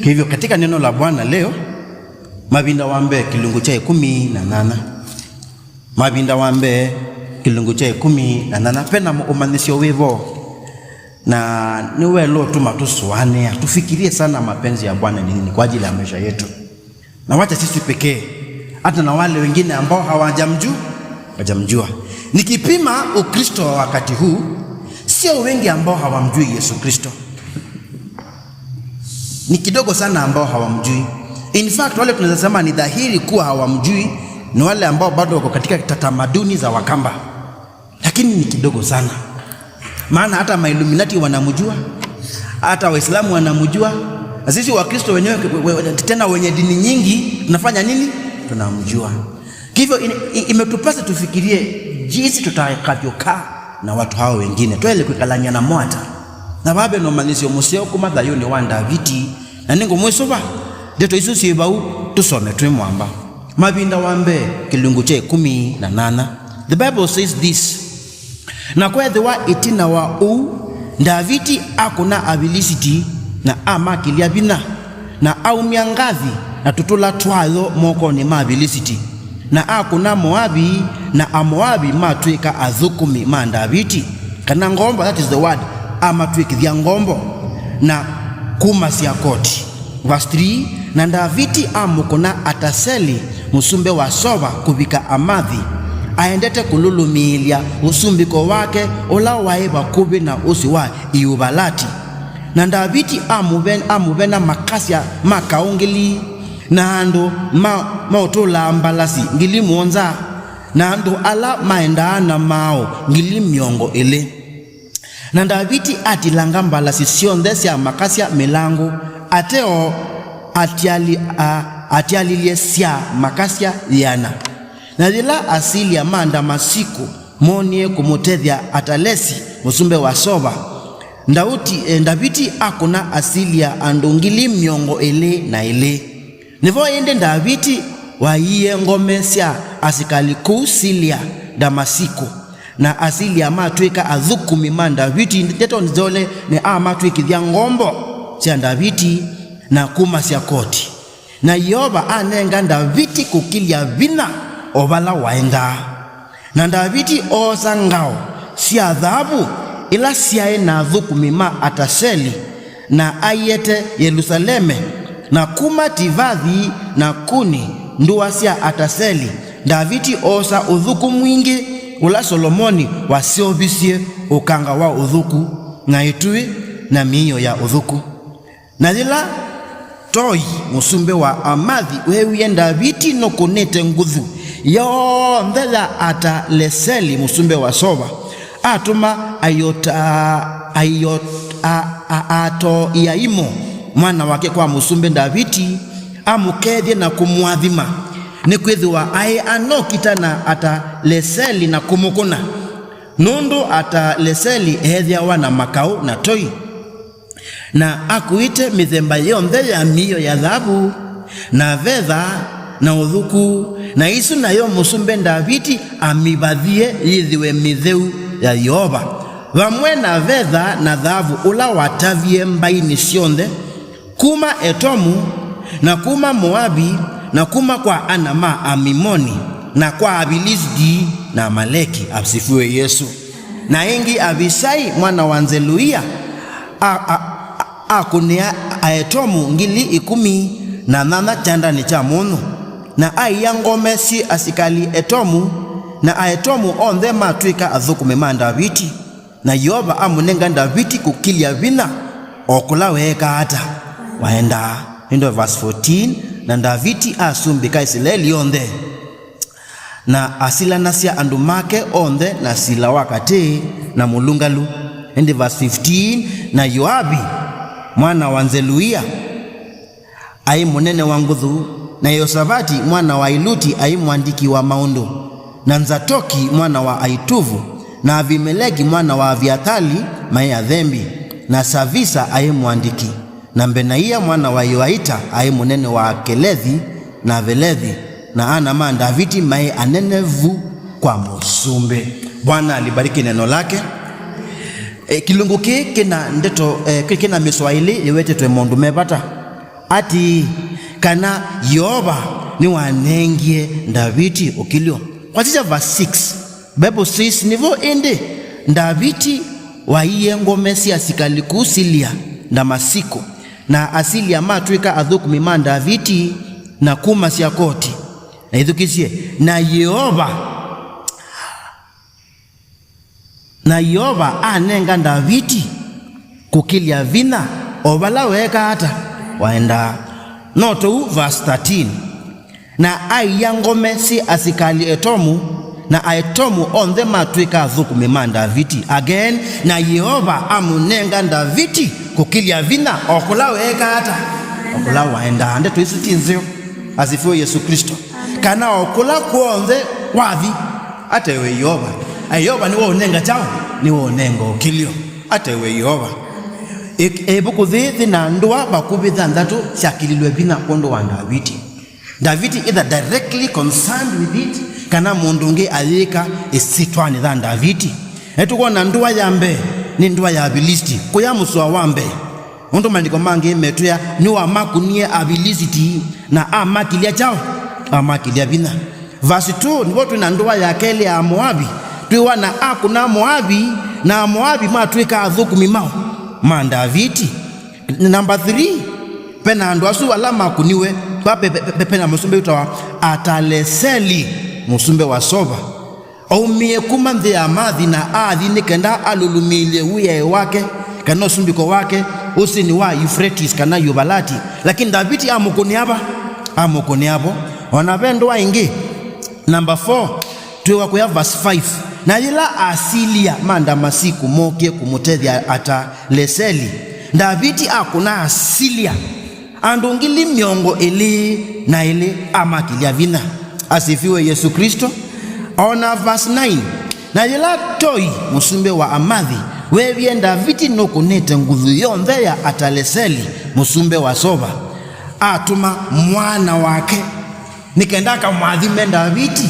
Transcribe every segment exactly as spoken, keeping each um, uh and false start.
Kwa hivyo, katika neno la Bwana leo, Mavinda wa Mbee kĩlungu kya ĩkũmi na nyanya. Mavinda wa Mbee kĩlungu kya ĩkũmi na nyanya. Ve na ũmanyĩsyo wĩ vo, na nĩ welo ũtuma tũsũanĩa, tufikirie sana mapenzi ya Bwana ni nini kwa ajili ya maisha yetu. Na wacha sisi pekee, hata na wale wengine ambao hawajamju-, hawajamjua. Nikipima Ukristo wa wakati huu, sio wengi ambao hawamjui Yesu Kristo. Ni kidogo sana ambao hawamjui. In fact, wale tunaweza sema ni dhahiri kuwa hawamjui ni wale ambao bado wako katika tamaduni za Wakamba. Lakini ni kidogo sana. Maana hata ma Illuminati wanamjua, hata Waislamu wanamjua, na sisi Wakristo wenyewe, we-, we-, tena wenye dini nyingi, tunafanya nini? Tunamjua. Kwa hivyo, in-, i-, imetupasa tufikirie jinsi tutakavyokaa na watu hao wengine. Twaĩle kwĩkalany'a namo ata? Na vave na ũmanyĩsyo mũseo kuma thayũnĩ wa Ndaviti, na nĩngũmwĩsũva ndeto isu syĩ vau, tũsome twĩ mwamba. Mavinda wa Mbee kĩlungu kya ĩkũmi na nyanya. The Bible says this: Na kweethĩwa ĩtina wa ũu, Ndaviti akũna Avilisiti, na amakĩlya vinya, na aumya Ngathi na tũtũla twayo mokonĩ ma Avilisiti, na akũna Moavi, na Amoavi matw'ĩka athũkũmi ma Ndaviti, kana ngombo, that is the word, amatw'ĩkĩthya ngombo, na kumasya koti. Verse three: Na Ndaviti amũkũna Ataseli, mũsumbĩ wa Sova, kũvika Amathi, aendete kũlũlũmĩĩlya ũsumbĩko wake ũla waĩ vakuvĩ na ũsĩ wa Euvalati. Na Ndaviti amũve-, amũvena makasya ma kaũ ngili, na andũ ma, maũtũlaa mbalasi ngili mũonza, na andũ ala maendaa na maaũ ngili mĩongo ĩlĩ. Na Ndaviti atilanga mbalasi syonthe sya makasya mĩlangũ, ateo atyali-, a-, atyalilye sya makasya yĩana. Na yĩla Asilia ma Ndamasiku moonie kũmũtethya Atalesi, mũsumbĩ wa Sova, Ndauti, eh, Ndaviti akũna Asilia andũ ngili mĩongo ĩlĩ na ĩlĩ. Nĩvo ĩndĩ Ndaviti waiie ngome sya asikalĩ kũu Silia, Ndamasiku, na Asilia matw'ĩka athũkũmi ma Ndaviti. Ndeto nzeo nĩ, nĩ amatw'ĩkĩthya ngombo sya Ndaviti na kumasya koti. Na Yeova anenga Ndaviti kũkilya vinya o vala waendaa. Na Ndaviti oosa ngao sya thaavu ila syaĩ na athũkũmi ma Ataseli, na aiete Yelusaleme, na kuma Tivathi na Kuni, ndũa sya Ataseli, Ndaviti oosa ũthũku mwingĩ ũla Solomoni waseũvisye, ũkanga wa ũthũku, na ĩtuĩ, na mĩio ya ũthũku. Na yĩla Toi, mũsumbĩ wa Amathi, weewie Ndaviti nũkũnĩte nguthu yonthe ya Ataleseli, mũsumbĩ wa Sova, atũma Aiota-, Aiot-, a-, a-, Atoiaimu, mwana wake kwa mũsumbĩ Ndaviti, amũkethye na kũmũathima, nĩkwĩthĩwa aĩ anokita na Ataleseli na kũmũkũna, nũndũ Ataleseli eethĩawa na makaũ na Toi. Na akũĩte mĩthemba yonthe ya mĩio ya thaavu, na vetha, na ũthũku, na ĩsu nayo mũsumbĩ Ndaviti amĩvathie yĩthĩwe mĩtheu ya Yeova, vamwe na vetha na thaavu ũla watavie mbaĩnĩ syonthe, kuma Etomu, na kuma Moavi, na kuma kwa ana ma Amimoni, na kwa Avilisiti na Amaleki. Asifiwe Yesu. Na ĩngĩ Avisai mwana wa Nzeluia a-, a-, a-, akũnĩa Aetomu ngili ĩkũmi na nyanya kyandanĩ kya mũnyũ, na aia ngome syĩ asikalĩ Etomu, na Aetomu onthe matw'ĩka athũkũmi ma Ndaviti. Na Yeova amũnenga Ndaviti kũkilya vinya o kũla weekaa ata? Waendaa. Ĩndo verse fourteen: Na Ndaviti asumbĩka Isilaeli yonthe. Na asilanasya andũ make onthe na sila wa katĩ na mũlũngalu. Ĩndĩ verse fifteen: Na Yoavi mwana wa Nzeluia aĩ mũnene wa nguthu, na Yeosavati mwana wa Iluti aĩ mũandĩki wa maũndũ, na Nzatoki mwana wa Aituvu, na Avimeleki mwana wa Aviatali maĩ athembi, na Savisa aĩ mũandĩki, na Mbenaia mwana wa Yoaita aĩ mũnene wa Akelethi na Avelethi, na ana ma Ndaviti maĩ anene vu kwa mũsumbĩ. Bwana alibariki neno lake. E, kĩlungu kĩĩ kĩna ndeto, e, kĩ-, kĩna mĩsoa ĩlĩ ĩwetetwe maũndũ me vata. Atĩĩ, kana Yeova nĩwanengie Ndaviti ũkilyo. Kwasisya verse six, Bible says, nĩvo ĩndĩ Ndaviti waie ngome sya asikalĩ kũu Silia, Ndamasiko, na Asilia matw'ĩka athũkũmi ma Ndaviti na kumasya koti. Na ĩthukĩsye, na Yeova Na Yeova anenga Ndaviti kũkĩlya vinya o vala weekaa ata waendaa. No tũu, verse thirteen, na aia ngome syĩ asikalĩ Etomu, na Aetomu onthe matw'ĩka athũkũmi ma Ndaviti. Again, na Yeova amũnenga Ndaviti kũkĩlya vinya o kũla weekaa ata, o kũla waendaa. Ndeto isu ti nzeo? Asifiwe Yesu Kristo. Kana o kũla kw'onthe wathi, atewe Yeova. A, Yeova nĩwe ũnenga kyaũ? Nĩwe ũnenga ũkĩlyo. Atewe Yeova. Ĩ-, ĩvuku yĩĩ yĩ na ndũa vakuvĩ thanthatũ syakĩlilwe vinya kwondũ wa Ndaviti. Ndaviti either directly concerned with it, kana mũndũ ũngĩ ayĩka ĩsyĩtwanĩ ya Ndaviti. Nĩtũkwona ndũa ya mbee nĩ ndũa ya Avilisiti, kũya mũsoa wa mbee. Ũndũ maandĩko mangĩ metwĩa, nĩwamakunie Avilisiti na amakĩlya kyaũ? Amakĩlya vinya. Verse two, nĩvo twĩ na ndũa ya kelĩ ya Amoavi. Twĩwa na akũna Amoavi, na Amoavi matw'ĩka athũkũmi maũ? Ma Ndaviti. Number three, pe na andũ asu ala makũniwe, va pe, pe, pe, pe na mũsumbĩ wĩtawa Ataleseli, mũsumbĩ wa Sova. Aumie kuma nthĩ ya Amathi na athi nĩ kenda alũlũmĩĩlye wĩaĩo wake, kana ũsumbĩko wake, ũsĩnĩ wa Euphrates kana Yuvalati. Lakini Ndaviti amũkũnĩa va? Amũkũnĩa vo. O na ve ndũa ĩngĩ. Number four, twĩwa kũya verse five. Na yĩla Asilia ma Ndamasiku mookie kũmũtethya Ataleseli, Ndaviti akũna Asilia andũ ngili mĩongo ĩlĩ na ĩlĩ amakĩlya vinya. Asifiwe Yesu Kristo. O na verse nine, na yĩla Toi, mũsumbĩ wa Amathi, weevie Ndaviti nũkũnĩte nguthu yonthe ya Ataleseli, mũsumbĩ wa Sova, atũma mwana wake nĩ kenda akamwathime Ndaviti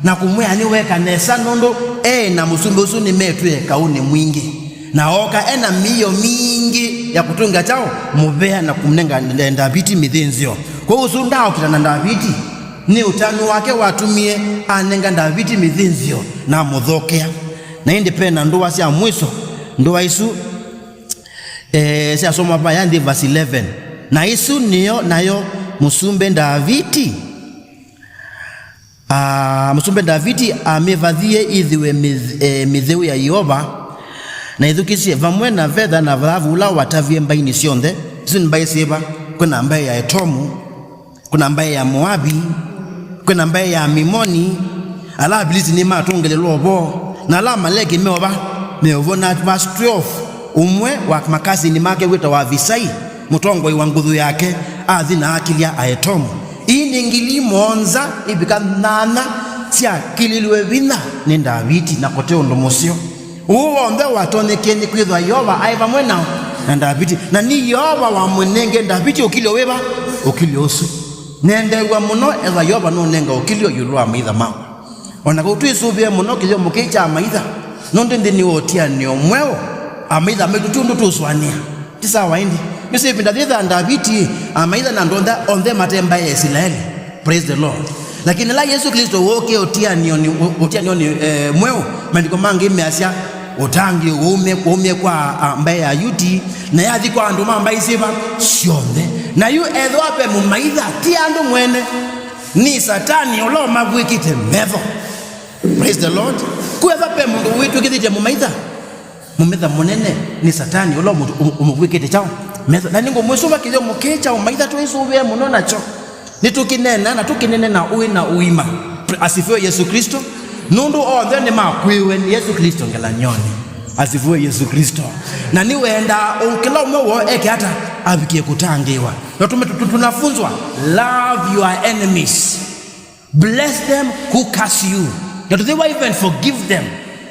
na kũmwĩa nĩweka nesa, nũndũ e na mũsumbĩ ũsu nĩmetwĩe kaũnĩ mwingĩ. Na ooka e na mĩio mingĩ ya kũtũngĩa kyaũ? Mũvea, na kũmnenga Ndaviti mĩthĩnzĩo. Kwoou ũsu ndaaũkita na Ndaviti, nĩ ũtanu wake watumie anenga Ndaviti mĩthĩnzĩo na amũthokea. Na ĩndĩ pe na ndũa sya mwiso, ndũa isu, eh, syasomwa vaya nthĩ, verse eleven. Na isu nĩyo nayo mũsumbĩ Ndaviti Aa, mũsumbĩ Ndaviti amĩvathie ĩthĩwe mĩth-, e, mĩtheũ ya Yeova, na ĩthukĩsye, vamwe na vetha na thaavu ũla watavie mbaĩnĩ syonthe. Isu nĩ mbaĩ syĩva? Kwĩna mbaĩ ya Etomu, kwĩna mbaĩ ya Moavi, kwĩna mbaĩ ya Amimoni. Ala Avilisiti nĩmatũngĩlĩlwa ũvoo, na ala Amaleki meova, meovwa. Na verse twelve, ũmwe wa makasini make wĩtawa Avisai, mũtongoi wa nguthu yake, athi na akĩlya Aetomu. Ii nĩ ngili mũonza ivika nyanya syakĩlilwe vinya nĩ Ndaviti, na kũte ũndũ mũseo. Ũu w'onthe watonyekie nĩkwĩthwa Yeova aĩ vamwe nao na Ndaviti, na nĩ Yeova wamũnengie Ndaviti ũkilyo wĩva? Ũkilyo ũsu. Nendeew'a mũno ethwa Yeova nũnenga ũkilyo ĩũlũ wa amaitha makwa. O na kau twĩsũvĩe mũno kĩthyomo kĩĩ kya amaitha, nũndũ nthĩnĩ wa ũtianĩo mweũ, amaitha maitũ ti ũndũ tũsũanĩa. Ti sawa ĩndĩ? Nĩsĩ ĩvinda yĩthaa Ndaviti, amaitha na andũ onthe, onthe mate mbaĩ ya Isilaeli. Praise the Lord. Lakini ĩla Yesũ Klĩsto wookie ũtianĩonĩ, ũ-, ũtianĩonĩ, eh, mweũ, maandĩko mangĩ measya, ũtangĩĩo waumie, waumie kwa, a, mbaĩ ya Ayuti, na yathi kwa andũ ma mbaĩ syĩva? Syonthe. Na yu ethĩwa ve mũmaitha, ti andũ mwene, nĩ Satani ũla ũmavw'ĩkĩte metho. Praise the Lord. Kwĩethwa ve mũndũ wĩtw'ĩkĩthĩtye mũmaitha, mũmaitha mũnene nĩ Satani ũla ũmũ-, ũmũ-, ũmũvw'ĩkĩte kyaũ? Metho. Na nĩngũmwĩsũva kĩthyomo kĩĩ kya ũmaitha twĩsũvĩe mũno nakyo. Nĩtũkĩneena na tũkĩnene na ũĩ na ũima. Asifiwe Yesu Kristo. Nũndũ onthe nĩmakwĩwe nĩ Yesu Kristo ngelany'onĩ. Asifiwe Yesu Kristo. Na nĩwendaa o kĩla ũmwe woo eke ata? Avikie kũtangĩĩwa. Na tume-, tu-, tu-, tunafunzwa, love your enemies. Bless them who curse you. Na tũthĩwa even forgive them.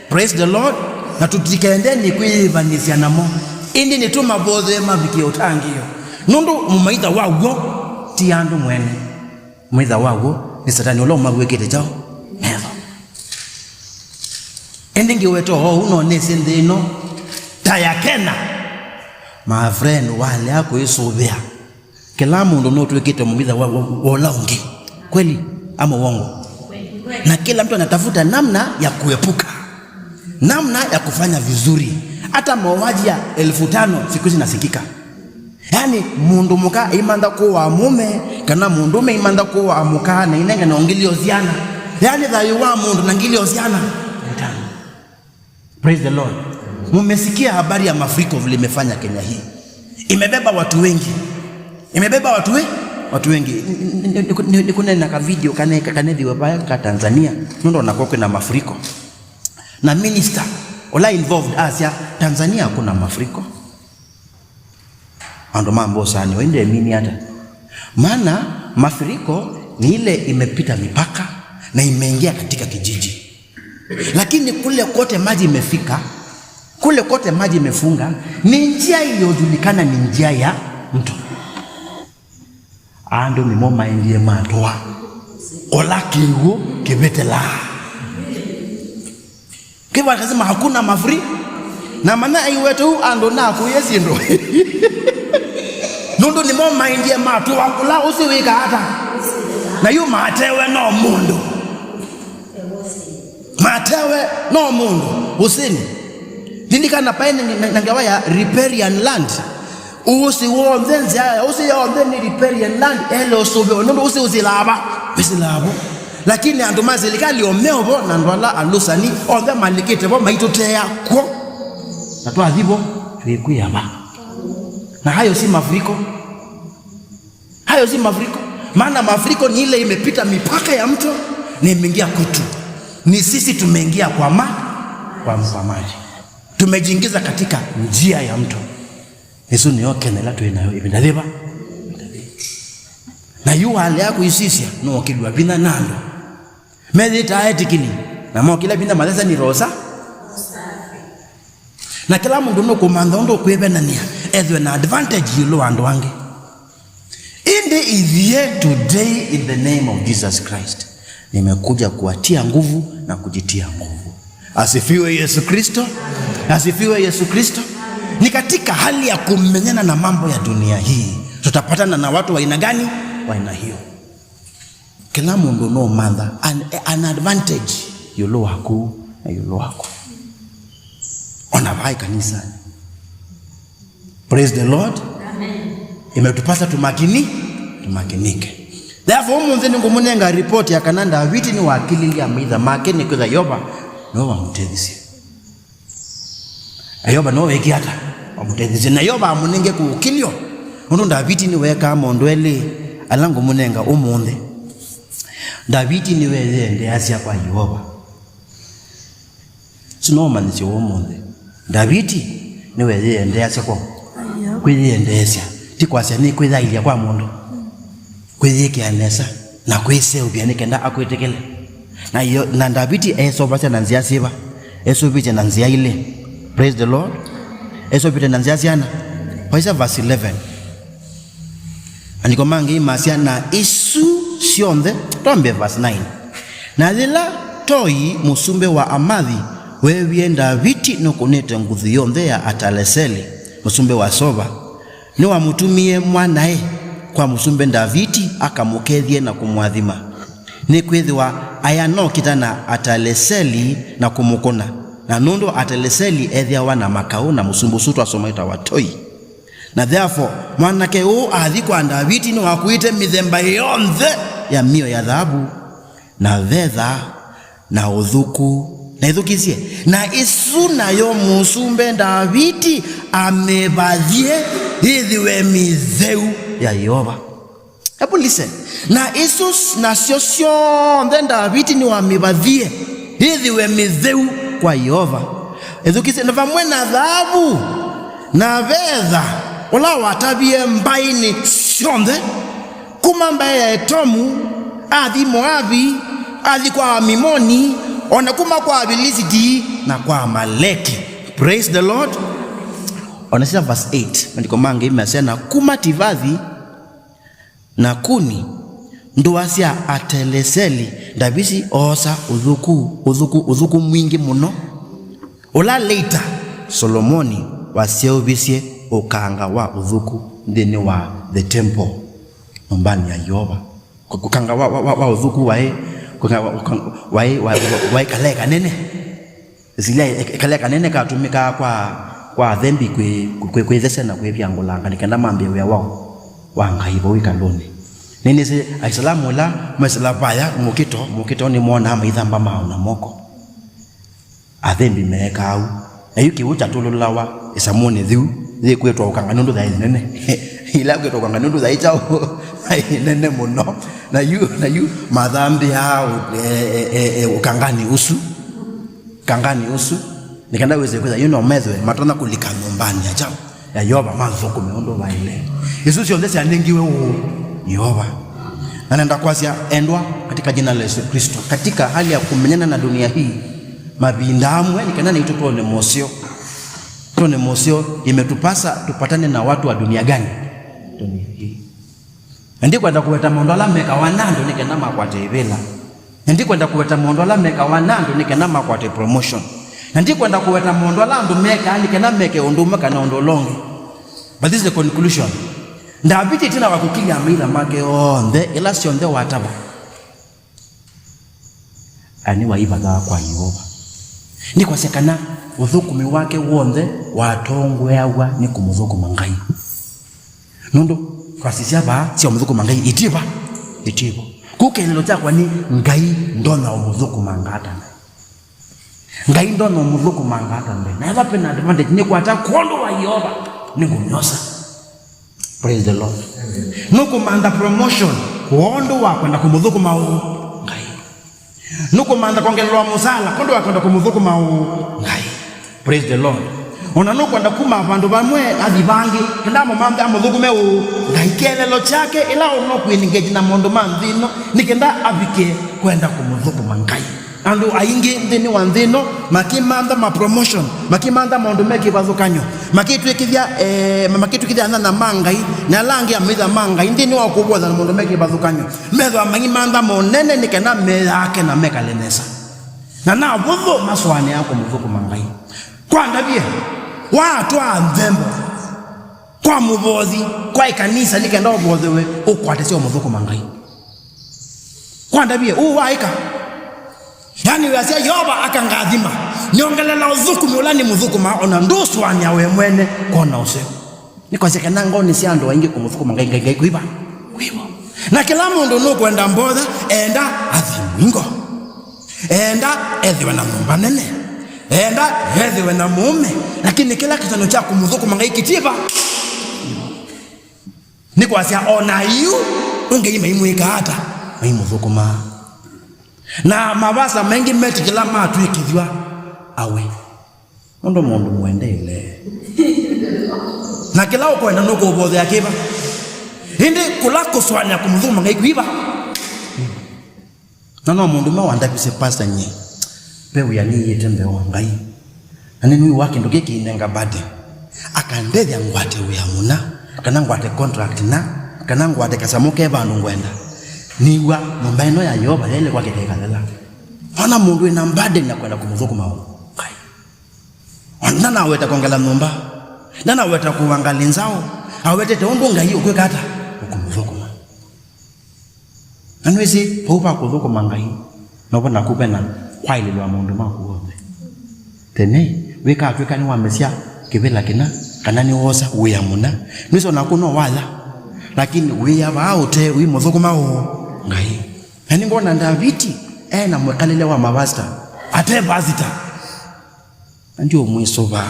Praise the Lord. Na tũtikende nĩ kwĩyĩvanĩsya namo. Ĩndĩ nĩtũmavothee mavikie ũtangĩĩo. Nũndũ mũmaitha wa w'o ti andũ mwene. Mũmaitha wa w'o nĩ Satani ũla ũmavw'ĩkĩte kyaũ? Metho. Ĩndĩ ngĩweta ũu no nĩsĩ nthĩ ĩno ta ya Kena. My friend, walea kwĩsũvĩa. Kĩla mũndũ nũtw'ĩkĩte mũvitha wa, wa, wa ũla ũngĩ. Kweli ama uongo? Na kila mtu anatafuta namna ya kuepuka, namna ya kufanya vizuri. Hata mauaji ya elfu tano siku hizi nasikika. Yaani, mũndũ mũka imantha kũwa mũme, kana mũndũme imantha kũwa mũka na inenge na ngilio syana. Yaani, thayũ wa mũndũ na ngilio syana. Praise the Lord. Mumesikia habari ya mafuriko vile imefanya Kenya hii? Imebeba watu wengi. Imebeba watu we, watu wengi. Nikunena ka video kane kanethiwe vaya ka Tanzania. Nũndũ onako kwĩna mafuriko. Na minister ũla involved asya, "Tanzania hakuna mafuriko." Andũ ma mbosanĩ waindemini ata? Maana mafuriko ni ile imepita mipaka na imeingia katika kijiji. Lakini kule kote maji imefika, kule kote maji imefunga, ni njia iliyojulikana ni njia ya mto. Andũ nĩmo maendie matũa kũla kĩw'ũ kĩvĩtĩlaa. Kĩw'ũ akasema, "Hakuna mafuri." Na mana aiwete u andũ nakũie syĩndũ. Nũndũ nĩmo maendie matũa kũla ũsĩ wĩka ata. Na yu matewe no mũndũ. Matewe no mũndũ ũsĩnĩ. Lilikana paĩ na, na, na ngewa ya riparian land. Ũsĩ w'onthe, nzĩa ya ũsĩ yonthe nĩ riparian land, ele ũsũvĩwe, nũndũ ũsĩ ũsĩlaa va? Wĩsĩlaa vo. Lakini andũ ma silikalĩ o me o vo, na andũ ala alũsani onthe malikĩte vo maitũtea kw'o, na twathi vo twĩkwĩa va? Na hayo si mafuriko? Hayo si mafuriko? Maana mafuriko ni ile imepita mipaka ya mto na imeingia kwetu. Ni sisi tumeingia kwa ma-, kwa, kwa maji. Tumejiingiza katika njia ya mto. Ĩsu nĩyo Kenya ĩla twĩ nayo ĩvinda yĩva? Na yu walea kwĩsisya, nookĩlw'a vinya na andũ meyĩtaa etikili, na mokĩla vinya mathesya nĩ rosa. Na kĩla mũndũ nũkũmantha ũndũ ũkwĩvenanĩa, ethwe na advantage ĩũlũ wa andũ angĩ. Ĩndĩ ithyĩ today, in the name of Jesus Christ, nimekuja kuwatia nguvu na kujitia nguvu. Asifiwe Yesu Kristo. Asifiwe Yesu Kristo. Ni katika hali ya kumenyana na mambo ya dunia hii, tutapatana na watu wa aina gani? Wa aina hiyo. Kĩla mũndũ no mantha an, an advantage ĩũlũ waku na ĩũlũ waku. Ona vai kanisani. Praise the Lord. Amen. Imetupasa tumakini, tumakinike. Therefore, ũmũnthĩ nĩngũmũnenga report ya kana Ndaviti nĩwakĩlilye amaitha make nĩkwĩtha Yeova nĩwe wamũtethisye. Na Yeova nĩwe weekie ata? Wamũtethisye. Na Yeova amũnenge kũũkĩlyo. Nũndũ Ndaviti nĩweekaa maũndũ elĩ ala ngũmũnenga ũmũnthĩ. Ndaviti nĩweeyĩendeeasya kwa Yeova. Ũsu no ũmanyĩsyo wa ũmũnthĩ. Ndaviti nĩweeyĩendeeasya kwa kwĩyĩendeesya, ti kwasya nĩ kwĩyaĩlya kwa mũndũ, kwĩyĩkĩa nesa na kwĩseũvya nĩ kenda akwĩtĩkĩle. Na, Yo-, na Ndaviti eeseũvasya na nzĩa syĩva? Eeseũvĩtye na nzĩa ilĩ. Praise the Lord. Eeseũvĩtye na nzĩa syana. Waisya verse eleven. Maandĩko mangĩ masya, na isu syonthe, twambe verse nine. Na yĩla Toi, mũsumbĩ wa Amathi, weewie Ndaviti nũkũnĩte nguthu yonthe ya Ataleseli, mũsumbĩ wa Sova, nĩwamũtumie mwanae kwa mũsumbĩ Ndaviti akamũkethye na kũmũathima, nĩkwĩthĩwa ayanokita na Ataleseli na kũmũkũna, na nũndũ Ataleseli ethĩawa na makaũ na mũsumbĩ ũsu twasoma wĩtawa Toi. Na therefore, mwanake ũũ athi kwa Ndaviti nĩwakuĩte mĩthemba yonthe ya mĩo ya thaavu, na vetha, na ũthuku. Na ĩthukĩsye, na ĩsu nayo mũsumbĩ Ndaviti amĩvathie yĩthĩwe mĩtheu ya Yeova. Hebu listen. Na isu s-, nasyo syonthe Ndaviti nĩwamĩvathie yĩthĩwe mĩtheu kwa Yeova. Ĩthukĩsye, na vamwe na thaavu na vetha, ũla watavie mbaĩnĩ syonthe, kuma mbaĩ ya Etomu, athi Moavi, athi kwa Amimoni, o na kuma kwa Avilisiti na kwa Amaleki. Praise the Lord. Ona sya verse eight, maandĩko mangĩ masya, na kuma Tivathi na Kuni, ndũa sya Ateleseli, Ndaviti oosa ũthuku, ũthuku, ũthuku mwingĩ mũno, ũla later Solomoni waseũvisye ũkanga wa ũthuku nthĩnĩ wa the temple. nyũmbanĩ ya Yeova. Ũkanga wa, wa, wa, wa ũthuku waĩ, ũkanga wa, ũkanga waĩ, wa, wa, waĩ kalaĩ kanene. Ĩsilya ĩ-, kalaĩ kanene katũmĩkaa kwa, kwa athembi kwĩ, kwĩ, kwĩthesya na kwĩvyangũlanga nĩ kenda mambĩe wĩa wao wa Ngai vau ĩkalũnĩ. Nĩnĩsĩ Aisilamu ĩla mesĩla vaya mũkĩto, mũkĩto nĩmonaa maithamba maaũ na moko. Athembi meekaa ũu. Na yu kĩw'ũ kyatũlũlawa ĩsamũnĩ yĩu yĩkwĩtwa ũkanga nũndũ yaĩ nene. Ĩla kwĩtwa ũkanga nũndũ yaĩ kyaũ? Yaĩ nene mũno. Na yu, na yu mathambĩaa ũ-, e, e, e, e, ũkanganĩ ũsu. Ũkanganĩ ũsu. Nĩ kenda wĩsĩ kwĩtha yu no methwe matonya kũlika nyũmbanĩ ya kyaũ? Ya Yeova, mathũkũme ũndũ vaĩle. Isu syonthe syanengiwe ũũ Yeova. Na nenda kwasya, endwa, katika jina la Yesu Kristo, katika hali ya kumenyana na dunia hii, mavinda amwe, nĩ kana naitũ twone moseo, twone moseo, imetupasa tupatane na watu wa dunia gani? Dunia hii. Na ndikwenda kũweta maũndũ ala mekawa na andũ nĩ kenda makwate ĩvĩla. Na ndikwenda kũweta maũndũ ala mekawa na andũ nĩ kenda makwate promotion. Na ndikwenda kũweta maũndũ ala andũ mekaa nĩ kenda meke ũndũ ũmwe kana ũndũ ũla ũngĩ. But this is the conclusion. Ndaviti ĩtina wa kũkilya amaitha make onthe, ila syonthe watava, ani waivathaa kwa Yeova. Nĩkwasya kana ũthũkũmi wake w'onthe watongoeaw'a nĩ kũmũthũkũma Ngai. Nũndũ twasisya vaa sya ũmũthũkũma Ngai itiĩva, itiĩvo. Kũu kĩeleelo kyakwa nĩ Ngai ndonya ũmũthũkũmanga ata mbee. Ngai ndonya ũmũthũkũmanga ata mbee. Na ethwa pena advantage nĩkwata kwondũ wa Yeova, nĩngũmyosa. Praise the Lord. Nũkũmantha promotion kwondũ wa kwenda kũmũthũkũma ũ Ngai. Nũkũmantha kwongelelwa mũsala kwondũ wa kwenda kũmũthũkũma ũ Ngai. Praise the Lord. Ona nũkwenda kuma vandũ vamwe athi vangĩ, kenda amũmanthe amũthũkũme ũ Ngai. Kĩeleelo kyake ĩla ũno kwĩengage na maũndũ ma nthĩ ĩno, nĩ kenda avike kwenda kũmũthũkũma Ngai. Andũ aingĩ nthĩnĩ wa nthĩ ĩno makĩmantha ma promotion, makĩmantha maũndũ me kĩvathũkany'o, makĩtw'ĩkĩthya, eh, makĩtw'ĩkĩthya anyanya ma Ngai, na ala angĩ amaitha ma Ngai nthĩnĩ wa kũvotha na maũndũ me kĩvathũkany'o. Methwa maimantha monene nĩ kana meyake na mekale nesa. Na navũthũ masũanĩaa kũmũthũkũma Ngai. Kwa ndavye, watwaa nthembo kwa mũvothi, kwa ĩkanisa nĩ kenda ũvothewe, ũkwatĩsya ũmũthũkũma Ngai. Kwa ndavye, ũũ waĩka. Yaani wĩasya, Yeova akangathima, nyongelela ũthũkũmi ũla nĩmũthũkũma, ona ndũsũanĩa we mwene kwona ũseo. Nĩkwasya kana ngoonĩ sya andũ aingĩ kũmũthũkũma Ngai, Ngai, Ngai kwĩva? Kwĩvo. Na kĩla mũndũ nũkwenda mbotha, enda athi mũingo. Enda ethĩwe na nyũmba nene. Enda ethĩwe na mũũme. Lakini kĩla kĩtano kya kũmũthũkũma Ngai kĩtiĩva? Nĩkwasya, o na yu ũngei maimwĩka ata? Maimũthũkũmaa. Na mavasa maingĩ metĩkĩla matw'ĩkĩthw'a awe. Ũndũ mũndũ mũendeile. Na kĩla ũkwenda nũkũvothea kĩva? Ĩndĩ kũla kũsũanĩa kũmũthũkũma Ngai kwĩva? Na no mũndũ ũmwe wandavisye, "Pastor, nyie ve wĩa nĩyĩte mbee wa Ngai, na nĩnĩw'a kĩndũ kĩkĩ kĩinenga burden, akandethya ngwate wĩa mũna, kana ngwate contract na, kana ngwate kasamũ ke vandũ ngwenda. Nĩw'a nyũmba ĩno ya Yeova yaĩle kwakĩka ĩkathela." Ona mũndũ wĩna burden ya kwenda kũmũthũkũma Ngai. Ona ndanaweta kwongela nyũmba, ndanaweta kũa ngalĩ nzaũ, awetete ũndũ Ngai ũkwĩka ata? Ũkũmũthũkũma. Na nĩwĩsĩ, vau va kũthũkũma Ngai, novo naku ve na kwaĩlĩlwa maũndũ maku onthe. Tene, wĩkatw'ĩka nĩwamesya kĩvĩla kĩna, kana nĩwoosa wĩa mũna, nĩwĩsĩ o naku no waya, lakini wĩa vaa ũte ũimũthũkũma ũ Ngai. Na nĩngwona Ndaviti e na mwĩkalĩle wa mavasita, ate vasita. Na ndiũmwĩsũva.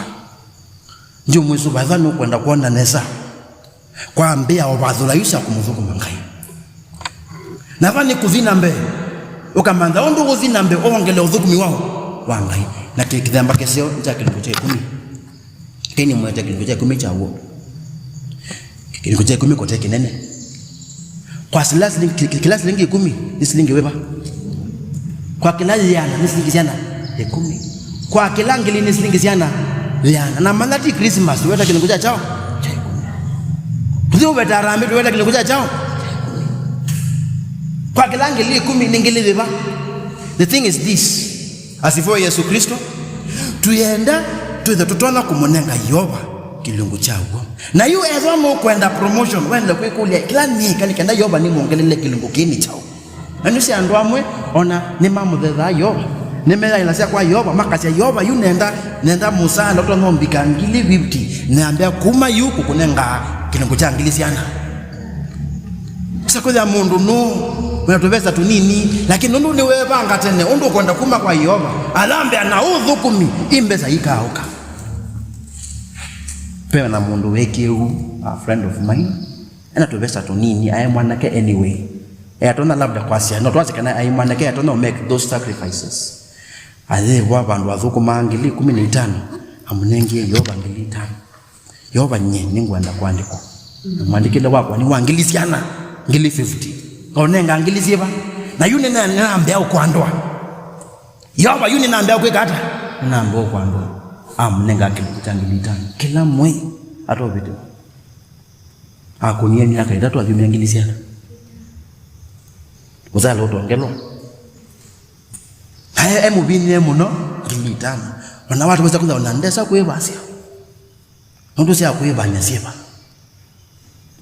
Ndiũmwĩsũva, ethwa nũkwenda kwona nesa, kwambĩa ũvathũla yu sya kũmũthũkũma Ngai. Na ethwa nĩ kũthi na mbee, ũkamantha ũndũ ũthi na mbee, ũongele ũthũkũmi wao wa Ngai. Na kĩ-, kĩthemba kĩseo nĩ kya kĩlungu kya ĩkũmi. Kĩnĩ mwete kĩlungu kya ĩkũmi kya w'o. Kĩlungu kya ĩkũmi kũte kĩnene. Kwa sila silingi, ki-, ki-, kĩla silingi ĩkũmi, nĩ silingi wĩva? Kwa kĩla yĩana, nĩ silingi syana ĩkũmi. Kwa kĩla ngili, nĩ silingi syana yĩana. Na manya ti Christmas, tũweta kĩlungu kya kyaũ? Kya ĩkũmi. Tũthi ũveta harambee, tũweta kĩlungu kya kyaũ? Kwa kĩla ngili ĩkũmi, nĩ ngili yĩva? The thing is this. Asifiwe Yesu Kristo. Twĩenda twĩthe tũtonya kũmũnenga Yeova kĩlungu kya w'o. Na yu ethwa nũkwenda promotion, wenda kwĩkũlya, kĩla nĩĩka nĩ kenda Yeova nĩmwongelele kĩlungu kĩĩ nĩ kyaũ? Na nĩsĩ andũ amwe ona nĩmamũthethaa Yeova, nĩmeyaĩlasya kwa Yeova, makasya, "Yeova, yu nenda, nenda mũsaala ũtonya ũmbika ngili fifty, nĩambĩa kuma yu kũkũnenga kĩlungu kya ngili siana." Sa kwĩthĩa mũndũ nũ wĩna tũvesa tũnini, lakini nũndũ nĩwevanga tene ũndũ ũkwenda kuma kwa Yeova, alambĩa na ũthũkũmi, i mbesa ikaũka. Ve na mũndũ weekie ũu, a friend of mine, ena tũvesa tũnini, aĩ mwanake anyway. Eatonya labda kwasya, no twasye kana aĩ mwanake, eatonya make those sacrifices. Ayĩwa vandũ athũkũmaa ngili ikũmi na itano, amũnengie Yeova ngili itano. Yeova, nyie nĩngwenda kũandĩkwa. Na mwandĩkĩle wakwa nĩ wa ngili siana, ngili fifty. Ngaũnenga ngili syĩva? Na yu nĩna-, nĩnambĩa ũkwandũa. Yeova, yu nĩnambĩa kwĩka ata? Nĩnambĩa ũkwandũa. Amũnenga kĩlungu kya ngili itano. Kĩla mwei atovĩtĩwa. Akũnie myaka ĩtatũ athumĩa ngili siana. Mũsaala ũtongelwa. Na e, e mũvinyĩe mũno, ngili itano. Ona watu wesa kũtha ona ndesa kwĩvasya. Nũndũ sya kwĩvany'a syĩva?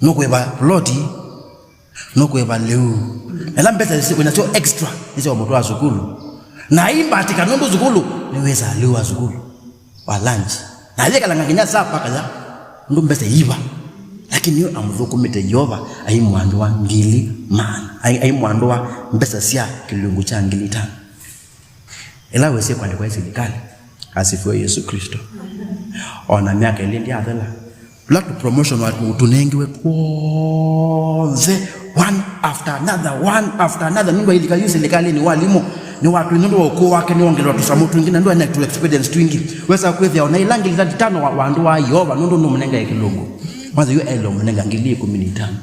Nũkwĩva ploti? Nũkwĩva lĩu? Ela mbesa isi-, wĩnasyo extra nĩsya ũmũtwaa sukulu. Na aimbatĩka nũndũ sukulu nĩwĩsaa lĩu wa sukulu wa lunch. Na ayĩkalanga nginya saa mpaka ya nũndũ mbesa iiva. Lakini yu amũthũkũmĩte Yeova, aimwandũa ngili maana. Ai-, aimwandũa mbesa sya kĩlungu kya ngili itano. Ĩla wesie kũandĩkwa ĩ silikalĩ, asifiwe Yesu Kristo. Ona myaka ĩlĩ ndyathela, tũla tũ promotion wa tũ-, tũnengiwe tw'onthe, one after another, one after another. Nũndũ ailika yu silikalĩnĩ walimũ, nĩwatwĩ nũndũ wa ũkũũ wake nĩwongelwa tũsamũ twingĩ, na ndwaĩ na tũ experience twingĩ. Wesa kwĩthĩa ona ĩla ngili thirty-five wa, wa andũ wa Yeova, nũndũ nũmũnengae kĩlungu. Mwanza yu aĩle ũmũnenga ngili ikũmi na itano.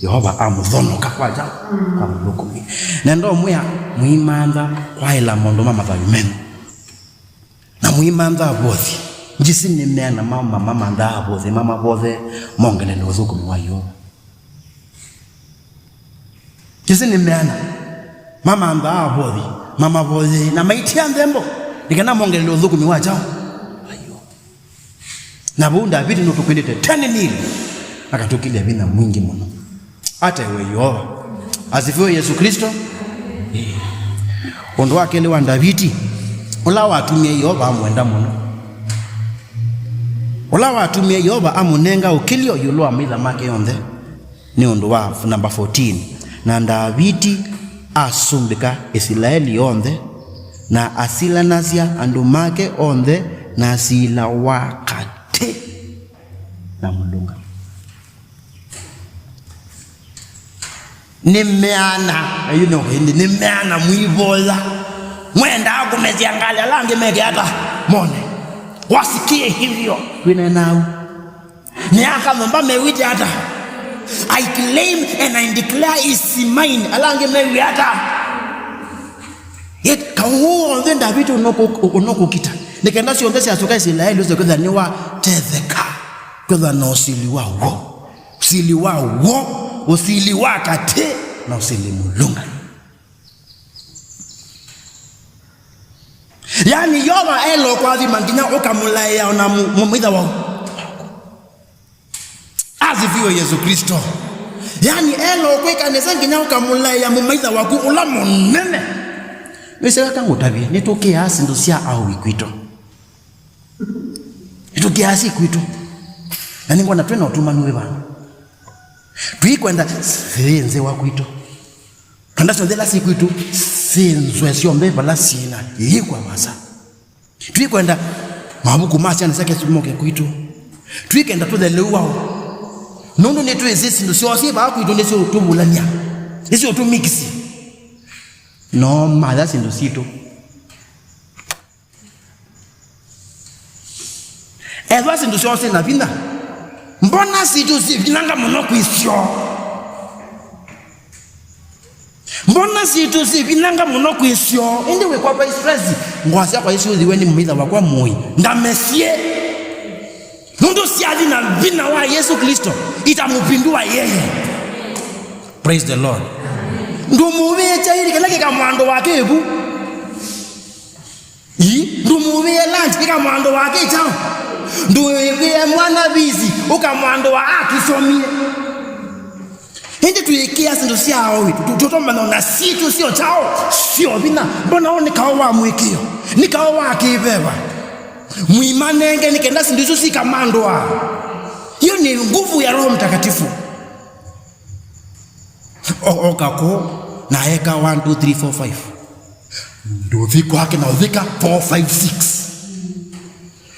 Yeova amũthonoka kwakya kwa mũthũkũmi. Na ndomwĩa, mũimantha kwaĩla maũndũ ma mathayũ menyu. Na mũimantha avothi. Njĩsĩ nĩ meana ma, ma, mamanthaa avothi, mamavothe, mongelele ũthũkũmi wa Yeova. Njĩsĩ nĩ meana mamanthaa avothi, mamavothe, na maitia nthembo, nĩ kana mongelele ũthũkũmi wa kyaũ? Wa Yeova. Na vau Ndaviti nũtũkwĩlĩte ten mil, akatũkĩlya vinya mwingĩ mũno. Atewe Yeova. Asifiwe Yesu Kristo. Ĩĩ. Ũndũ wa kelĩ wa Ndaviti, ũla watumie Yeova amwenda mũno. Ũla watumie Yeova amũnenga ũkĩlyo ĩũlũ wa maitha make onthe. Nĩ ũndũ wa number fourteen, na Ndaviti asumbĩka Isilaeli yonthe, na asilanasya andũ make onthe na sila wa katĩ na mũlũnga. Nĩ meana, ayu no ĩndĩ, nĩ meana mwivoya. Mwendaa kũmesya ngalĩ ala angĩ meke ata? Mone. Wasikie hivyo. Twĩnena au. Nĩ aka nyũmba mewĩte ata? I claim and I declare is mine. Ala angĩ mewie ata? Yet kaũ onthe Ndaviti ũnũkũ-, ũnũkũkita. Nĩ kenda syonthe syasũka Isilaeli ũse kwĩthĩa nĩwatetheka. Kwĩthĩa na ũsili wa w'o. Ũsili wa w'o, ũsili wa katĩ, na ũsili mũlũnga. Yaani, Yeova elo kwathima nginya ũkamũlaĩa ona mũ-, mũmwĩtha wau. Asifiwe Yesu Kristo. Yaani, elo kwĩka nesa nginya ũkamũlaĩa mũmaitha waku ũla mũnene. Nĩseweka ngũtavye, nĩtũkĩaa syĩndũ sya aũi kwitũ. Nĩtũkĩaa syĩ kwitũ. Na nĩngwona twĩ na ũtumanu wĩ vandũ. Tũikwenda syĩ nzĩwa kwitũ. Twenda syonthe ila syĩ kwitũ syĩnzwe syonthe vala syĩna yĩkwa vasa. Tũikwenda mavuku ma syana syake moke kwitũ. Tũikenda tũthe lĩu wao. Nũndũ nĩtwĩsĩ syĩndũ syoo syĩ vaa kwitũ nĩsyũtũvulany'a. Nĩsyũtũmikisi. No maya syĩndũ sitũ. Ethwa syĩndũ syoo syĩ na vinya, mbona sitũ syĩ vinanga mũno kwĩ syoo? Mbona sitũ syĩ vinanga mũno kwĩ syoo? Ĩndĩ wĩkwatwa stress, ngoo syakwa isyũthiwe nĩ mũmaitha wakwa mũĩ, ndamesye. Nũndũ syathi na vinya wa Yesu Kristo, itamupindua yeye. Praise the Lord. Ndũmũvĩĩkya ĩndĩ kana kĩka mwando wake ĩvu. Ii, ndũmũvĩe lunch, ĩkamwandũa akĩ kyaũ? Ndũĩvĩe mwana visi, ũkamwandũa akĩsomie. Ĩndĩ twĩkĩa syĩndũ sya oĩ, tũtomanya na sitũ syo kyaũ, syo vinya. Mbona ũũ nĩ kaũ wa mũĩkĩĩo, nĩ kaũ wa kĩveva. Mũimanenge nĩ kenda syĩndũ isu sikamandũa. Hiyo ni nguvu ya Roho Mtakatifu. O- oka kũũ na eka one, two, three, four, five. Ndũthi kwake na ũvika four, five, six.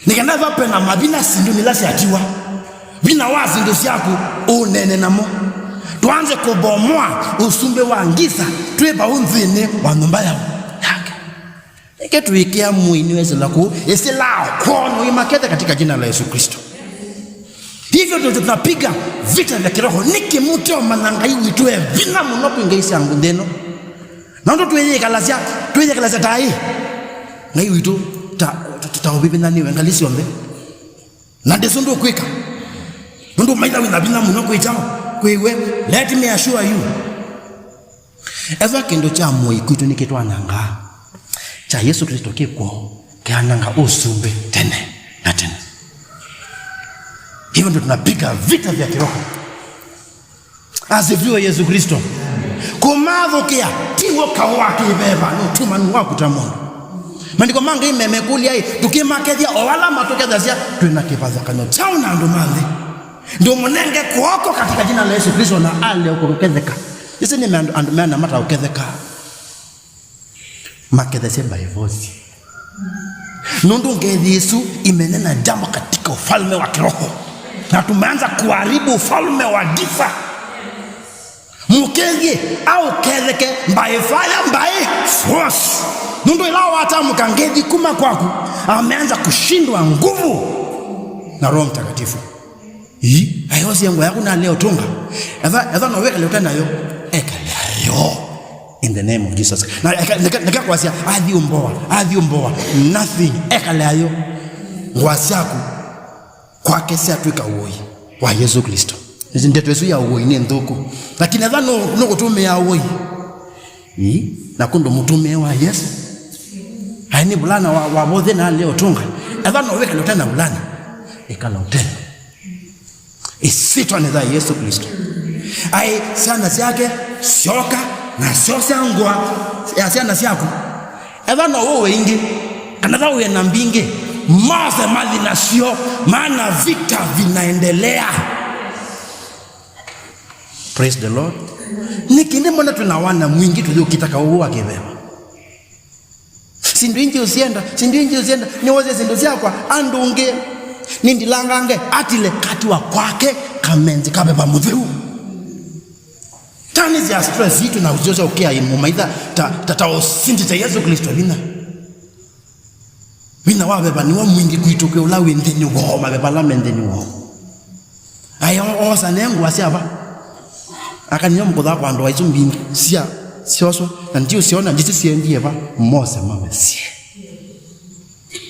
Nĩ kenda vape na mavina syĩndũnĩ ila syatiwa. Vina wa syĩndũ syaku ũnene namo. Twanze kũbomoa ũsumbĩ wa ngisa twĩ vau nthĩnĩ wa nyũmba yao yake. Nĩkĩ tũikĩa mũi nĩwesĩla kũu, ĩsĩla kwoo nũimakethe katika jina la Yesu Kristo. Hivyo ndio tunapiga vita vya kiroho. Nĩkĩ mũteũmanya Ngai witũ e vinya mũno kwĩ ngai sya nthĩ ĩno? Na ũndũ twĩyĩkalasya, twĩyĩkalasya ta ĩ, Ngai witũ ta, ta, ta, ta ũvivinyanĩwe ngalĩ syonthe. Na ndĩsũ ndũkwĩka. Nũndũ maitha wĩna vinya mũno kwĩ kyaũ, kwĩ we. Let me assure you. Ethwa kĩndũ kya mũi kwitũ nĩkĩtwanangaa, kya Yesu Kristo kĩkw'o kĩananga ũsumbĩ tene na tene. Hivyo ndio tunapiga vita vya kiroho. Asifiwe Yesu Kristo. Kũmathũkĩa ti w'o kaũ wa kĩveva, nĩ ũtumanu waku ta mũndũ. Maandĩko ma Ngai memekũlya-ĩ, tũkĩmakethya o ala matũkethasya twĩ na kĩvathũkany'o kyaũ na andũ ma nthĩ? Ndũmũnenge kw'oko katika jina la Yesu Kristo na ale kũketheka. Ĩsĩ nĩ andũ, andũ meana mataũketheka. Makethasya by force. Nũndũ ngethi isu imenena jambo katika ufalme wa kiroho. Na tumeanza kuharibu ufalme wa giza. Mũkethye aũketheke by fire, by force. Nũndũ ĩla watamũka ngethi kuma kwaku, ameanza kushindwa nguvu na Roho Mtakatifu. Ii, ayosie ngũa yaku na leo tũnga. Etha, etha no wĩkale ũte nayo, ekale ayo. In the name of Jesus. Na eka, neka, neka kwasya, athiũmboa, athiũmboa. Nothing, ekale ayo. Ngũa syaku, kwake syatwĩka ũoi wa Yesu Kristo. Ndeto ĩsu ya ũoi nĩ nthũku. Lakini etha no, no kũtũmĩa ũoi. Ii, na kũndũ mũtũmĩe wa Yesu. Aĩ nĩ vulana wa, wa vothe na leo tũnga. Etha no wĩkale ũte na vulana. Ĩkala ũte. Ĩsyĩtwanĩ ya Yesu Kristo. Aĩ syana syake syoka na syosya ngũa ya syana syaku. Etha no ũwe ingĩ, kana etha ũwe na mbingĩ, mose mathi nasyo, maana vita vinaendelea. Praise the Lord. Nĩkĩ nĩ mbona twĩ na wana mwingĩ tũyũkita kaũũ wa kĩveva? Syĩndũ ingĩ ũsyenda, syĩndũ ingĩ ũsyenda, nĩwosya syĩndũ syakwa, andũ ũngĩ, nĩndilangange, atile katiwa kwake, kamenzi kaveva mũtheu. Tani sya stress itũ na ũsyosa ũkĩa mũmaitha, ta, ta, ta ũsindĩte Yesu Kristo vinya. Vinya wa veva nĩw'o mwingĩ kwitũ kwĩ ũla wĩ nthĩnĩ woo, maveva ala me nthĩnĩ woo. Aĩ o-, oosa ne ngũa sya va? Akanĩo mũkũthaa kwa ndoa isu mbingĩ sya syoswa, na ndiũsyona, nditi siendie va? Mose mamesye.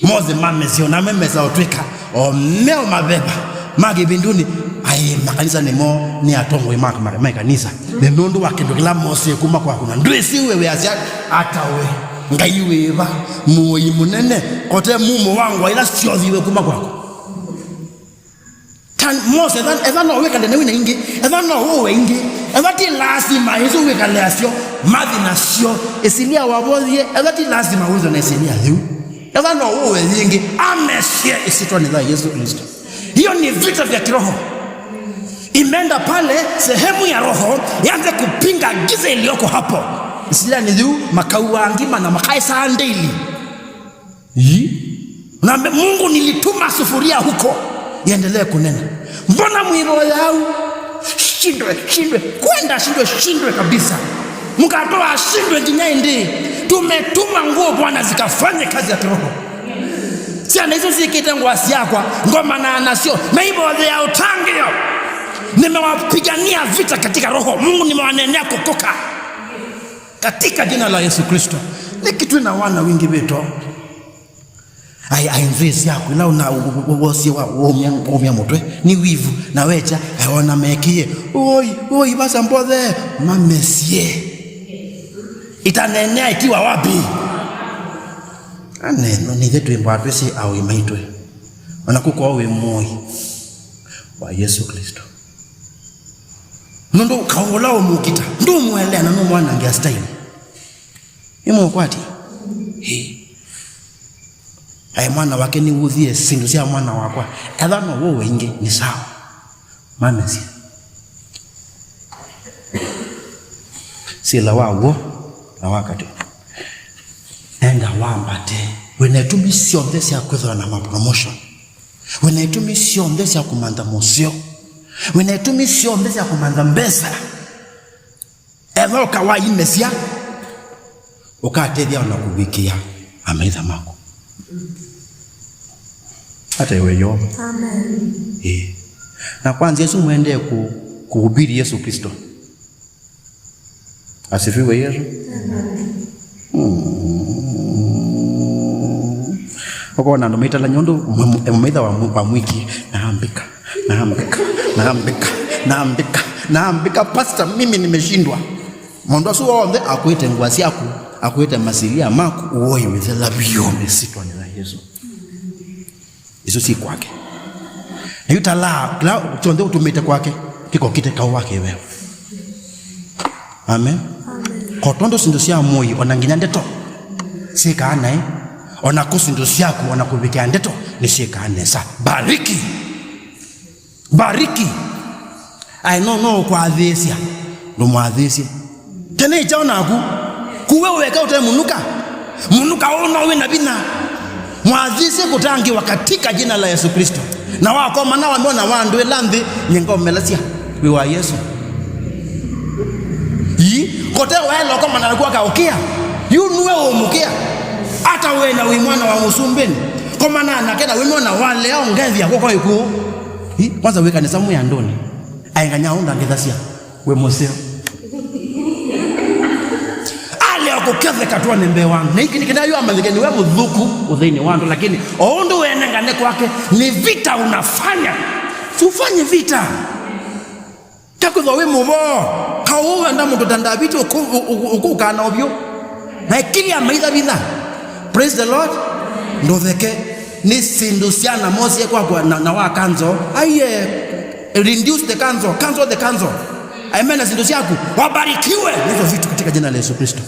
Mose mamesye, ona memesa ũtwĩka o meo maveva ma kĩvindunĩ, aĩ makanisa nĩmo nĩ atongoi ma, ma, ma kanisa. Nĩ nũndũ wa kĩndũ kĩla Mose kuma kwaku, na ndwĩsĩ we wĩasya atawe. Ngai wĩva? Mũoi mũnene, kote mumo wa ngũa ila syothiwe kuma kwaku. Tan, Mose, etha, etha no wĩkale na wĩna ingĩ, etha no ũwe ingĩ, etha ti lasima isu wĩkale asyo, mathi nasyo, ĩsilia wavothie, etha ti lasima wĩthwe na ĩsilia yĩu. Etha no ũwe yĩngĩ, amesye ĩsyĩtwanĩ ya Yesu Kristo. Hiyo ni vita vya kiroho. Imeenda pale sehemu ya roho, yanze kupinga giza iliyoko hapo. Ĩsilianĩ yĩu, makauaa ngima na makaesaa ndĩli. Yi? Na me-, Mungu nilituma sufuria huko, iendelee kunena. Mbona mwivo yau? Shindwe, shindwe, kwenda shindwe, shindwe kabisa. Mkatoa shindwe nginya indi. Tumetuma nguo Bwana zikafanye kazi ya kiroho. Syana isu syĩkĩte ngũa syakwa, ngomana nasyo, na ivothea ũtangĩĩo. Nimewapigania vita katika roho. Mungu nimewanenea kukoka. Katika jina la Yesu Kristo. Nĩkĩ twĩ na wana wingĩ vĩto? Ai, ai, nzwĩĩ syaku ila ũna, u-, u-, u-, wosie wa, waumya, waumya mũtwe, nĩ wivu, na wekya, ai, ona mekĩie, oi, oi, vasa mbothe, mamesye. Itanenea ikiwa wapi? Aneno, nithe twĩmbaa twĩsĩ aũi maitũ. Ona kũkwa wĩ mũoi wa Yesũ Klĩsto. Nũndũ kaũ ũla ũmũkita, ndũmũelea na nũmwanangĩa style. Nĩmũkwatya? Ĩ. Aĩ mwana wake nĩwũthie syĩndũ sya mwana wakwa. Etha no wũwe ingĩ, nĩ sawa. Mamesya. Sila wa w'o na wa katĩ. Enda wambate. Wĩna itumi syonthe sya kwĩthĩwa na mapromotion. Wĩna itumi syonthe sya kũmantha mũseo. Wĩna itumi syonthe sya kũmantha mbesa. Etha ũkawaimesya, ũkatethya ona kũvikĩa amaitha maku. Ata iwe Yeova. Amen. Ĩĩ. Na kwa nzĩa ĩsu mũendee kũ-, kũhubiri Yesũ Klĩsto. Asifiwe Yesu. Amen. Mm. Ũkona andũ maitalany'a ũndũ mwe-, mwe-, maitha wa mwi-, wa mwĩki, naambĩka, naambĩka, naambĩka, naambĩka, naambĩka, "Pastor, mimi nimeshindwa." Mũndũ asu onthe akwĩte ngũa syaku, akwĩte masilia maku, uoi wĩthela vyũ mĩsyĩtwanĩ ya Yesũ. Isu syĩ kwake. Na yu talaa, kĩla kyonthe ũtũmĩte kwake, kĩkokite kaũ wa kĩveva. Amen. Amen. Ko tondũ syĩndũ sya mũoi, ona nginya ndeto syĩkaa naĩ, ona kũ syĩndũ syaku, ona kũvikĩa ndeto, nĩsyĩkaa nesa. Bariki. Bariki. Aĩ no, no ũkwathĩĩsya. Ndũmwathĩĩsye. Tene kyaũ naku. Kuwe weka ũte mũnuka. Mũnuka ũũ no wĩ na vinya. Mwathĩĩsye kũtangĩwa katika jina la Yesu Kristo. Na wakomana wambe ona wandũĩla nthĩ, nyengomelasya wĩ wa Yesu. Ii, kote waela ũkomana naku akaũkĩa. Yu nue ũmũkĩa. Ata wĩ na wĩ mwana wa mũsumbĩnĩ. Komana nake na wĩmwona walea ũngethya kwoko ĩkũũ. Ii, kwanza wĩ kanisa mwĩ andũnĩ. Aenganya ũndangĩthasya. Wĩ mũseo. Alea kũketheka twone mbee wangu. Na hiki ni kĩna yu amanyĩke nĩwe mũthũku ũthĩinĩ wa andũ, lakini o ũndũ wenengane kwake, ni vita unafanya. Tufanye vita. Takwĩthwa wĩ mũvoo. Kaũ wenda mũndũ ta Ndaviti ũkũ-, ũkũ-, ũkũkaa na ũvyũ. Na ĩkĩlya maitha vitha. Praise the Lord. Ndũtheke. Nĩ syĩndũ syana mosie kwakwa na, na wa kanzo. Aiye. Reduce the kanzo. Cancel the kanzo. Amen. Na syĩndũ syaku. Wabarikiwe. Na hizo vitu katika jina la Yesu Kristo.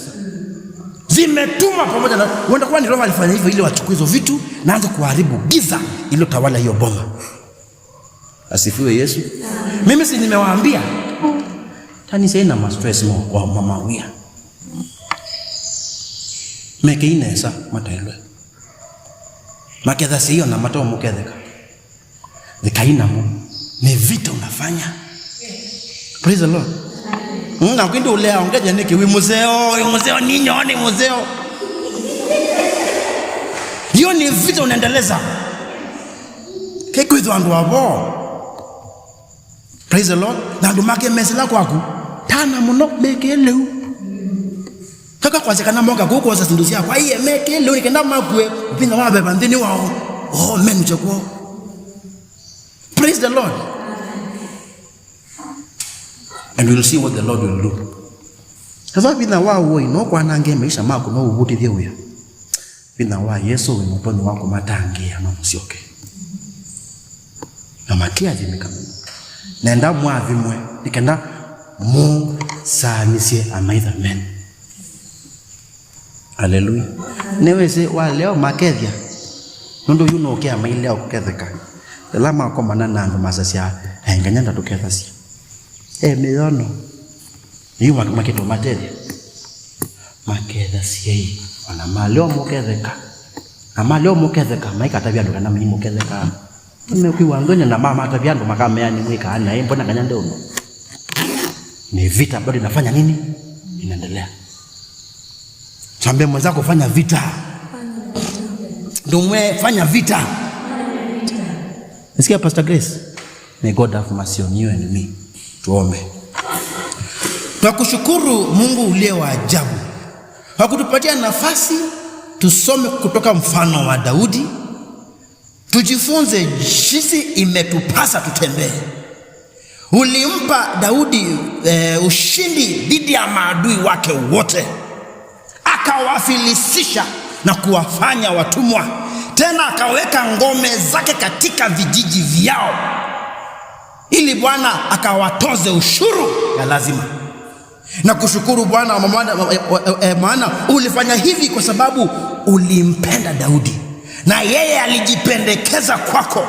Zimetuma pamoja na, wenda kuwa ni roho alifanya hivyo ili wachukue hizo vitu na anze kuharibu giza iliyotawala hiyo boma. Asifiwe Yesu. Mimi si nimewaambia. Tani sina ma stress mo kwa mama wia. Meke inesa matailwe. Maketha sio na mato muketheka. Thĩkai namo. Nĩ vita unafanya. Praise the Lord. Mm, na kwindi ulea ongeja nĩkĩ wĩ mũseo, wĩ mũseo, ninyo nĩ mũseo. Hiyo ni vita unaendeleza. Kekwĩthwa andũ avo. Praise the Lord. Na andũ make mesĩla kwaku. Tana mũno, mekĩe lĩu. Kaka kwasya kana moka kũu kwosa syĩndũ syakwa. Aiye, mekĩe lĩu, nĩ kenda makue. Vinya wa veva nthĩnĩ wao. Oh, menũkye kwoo. Praise the Lord. And we'll see what the Lord will do. Sasa vinya wa uoi no kwanange maisha maku, no ũvutithye wĩa. Vinya wa Yesũ wĩ na ũtonyi wa kũmatangĩĩa mamũsyoke. Na makĩathimĩka. Nenda mwathimwe, nĩ kenda mũsaanĩsye amaitha menyu. Haleluya. Nĩwĩsĩ walea makethya. Nũndũ yu nũkĩa mailea kũketheka. Ĩla makomana na andũ masasya, "Aenganya ndatũkethasya." E mĩyono. Yu mak-, makĩtwa matethya. Makethasyei, ona maleo mũketheka. Na maleo mũketheka, maikatavya andũ kana mei mũketheka. Mekwĩwa nthoni na mamatavya andũ makamea nĩ mwĩkaa naĩ, mbona kanya ndeũno. Ni vita bado inafanya nini? Inaendelea. Mwambie mwenzako, fanya vita. Ndumwe, fanya vita. Nasikia Pastor Grace. May God have mercy on you and me. Tuombe. Tunakushukuru Mungu uliye wa ajabu kwa kutupatia nafasi tusome kutoka mfano wa Daudi, tujifunze jinsi imetupasa tutembee. Ulimpa Daudi, eh, ushindi dhidi ya maadui wake wote. Akawafilisisha na kuwafanya watumwa. Tena akaweka ngome zake katika vijiji vyao, ili Bwana akawatoze ushuru ya lazima. Na kushukuru Bwana, wa maana, wa, wa, wa, eh, maana ulifanya hivi kwa sababu ulimpenda Daudi, na yeye alijipendekeza kwako.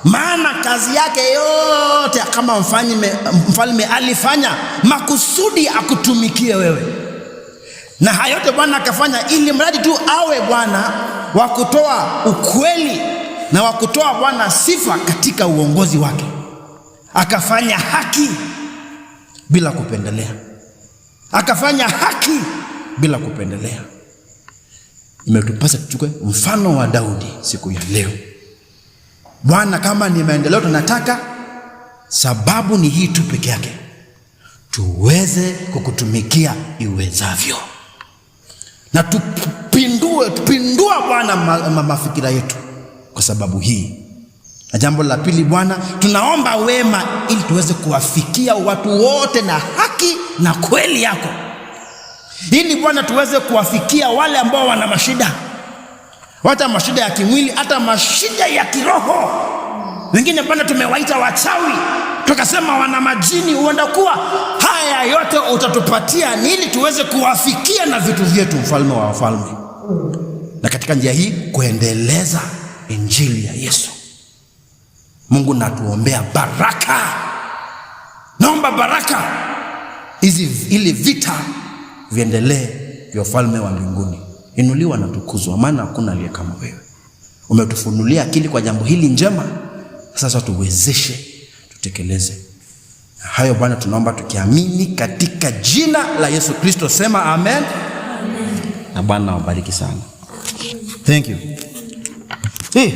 Maana kazi yake yote kama mfalme, mfalme alifanya makusudi akutumikie wewe. Na hayo yote Bwana akafanya ili mradi tu awe Bwana wa kutoa ukweli na wa kutoa Bwana sifa katika uongozi wake. Akafanya haki bila kupendelea. Akafanya haki bila kupendelea. Imetupasa tuchukue mfano wa Daudi siku ya leo. Bwana, kama ni maendeleo tunataka, sababu ni hii tu peke yake, tuweze kukutumikia iwezavyo, na tupindue, tupindua Bwana ma, ma, mafikira yetu kwa sababu hii. Na jambo la pili, Bwana, tunaomba wema ili tuweze kuwafikia watu wote na haki na kweli yako, ili Bwana tuweze kuwafikia wale ambao wana mashida, hata mashida ya kimwili, hata mashida ya kiroho. Wengine Bwana tumewaita wachawi, tukasema wana majini, huenda kuwa haya yote utatupatia ni ili tuweze kuwafikia na vitu vyetu, Mfalme wa wafalme, na katika njia hii kuendeleza injili ya Yesu. Mungu, natuombea baraka, naomba baraka hizi, ili vita viendelee vya ufalme wa mbinguni. Inuliwa na tukuzwa, maana hakuna aliye kama wewe. Umetufunulia akili kwa jambo hili njema, sasa tuwezeshe tutekeleze hayo, Bwana, tunaomba tukiamini katika jina la Yesu Kristo. Sema amen. Amen. Na Bwana awabariki sana. Thank you. Hey.